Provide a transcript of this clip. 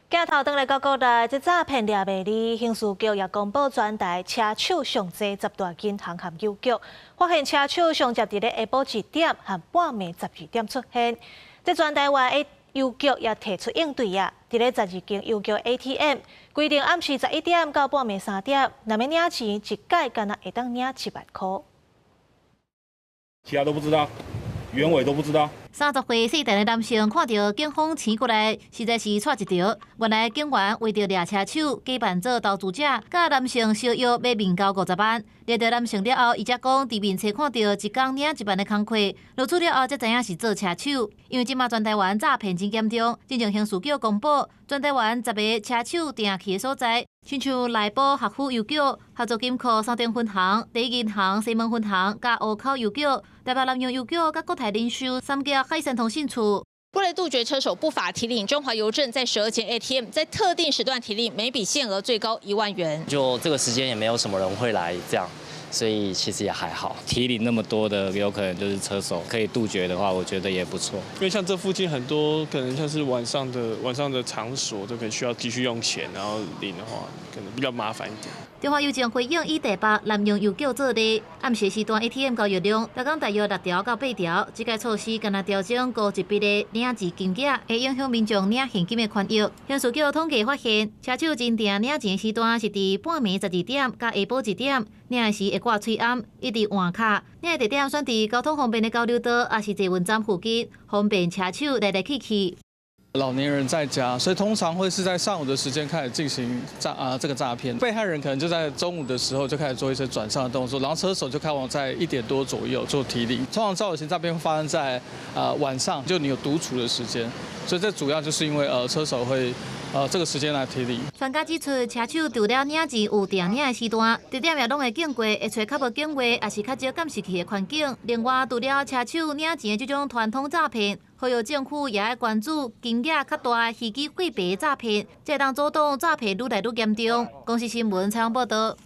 鏡頭轉來到國內，這詐騙掠袂離，刑事局也公布全台車手上濟10大銀行和郵局，發現車手上濟佇咧下晡1點和半暝12點出現。這全台灣的郵局也提出應對啊，佇咧12間郵局 ATM 規定暗時11點到半暝3點，若欲領錢，一擺干焦會當領7萬箍。其他都不知道，原委都不知道。30歲姓陳的男性看著警方請過來，實在是掣一著。原來警員為著掠車手，假扮做投資者，佮男性相約買面交50萬。掠著男性了後，伊才講佇面冊看著一工領1萬的工課，落厝了後才知影是做車手。因為這馬全台灣詐騙真嚴重，進前刑事局公布全台灣10个車手定去的所在，親像內埔學府郵局、合作金庫三重分行、第一銀行西門分行、佮湖口郵局、台北南洋郵局、佮國泰人壽三家海山通信處。為了杜絕車手不法提領，中華郵政在12間 ATM 在特定時段提領，每筆限額最高1萬元。就這個時間也沒有什麼人會來這樣，所以其實也還好。提領那麼多的，有可能就是車手可以杜絕的話，我覺得也不錯。因為像這附近很多可能像是晚上的場所都可以需要繼續用錢，然後領的話，可能比較麻煩一點。中華郵政回應以台北南洋郵局做例，暗時時段 ATM 交易量，逐工大約六條到八條。這個措施干焦調整高一筆的領錢金額，會影響民眾領現金的權益。刑事局統計發現，車手真正領錢時段是佇半暝12點佮下晡1點，領的時會掛喙罨，一直換卡。領的地點選佇交通方便的交流道，抑是捷運站附近，方便車手來來去去。老年人在家，所以通常會是在上午的時間開始進行詐啊這個詐騙。被害人可能就在中午的時候就開始做一些轉賬的動作，然後車手就開往在1點多左右做提領。通常詐騙型詐騙會發生在晚上，就你有獨處的時間，所以這主要就是因為車手會這個時間來提領。專家指出，車手除了領錢有定領的時段，地點也攏會經過，會揣較無警衛，抑是較少監視器的環境。另外，除了車手領錢的這種傳統詐騙，呼籲政府也愛關注金額較大、虛擬貨幣詐騙，才會當阻擋詐騙愈來愈嚴重。公視新聞採訪報導。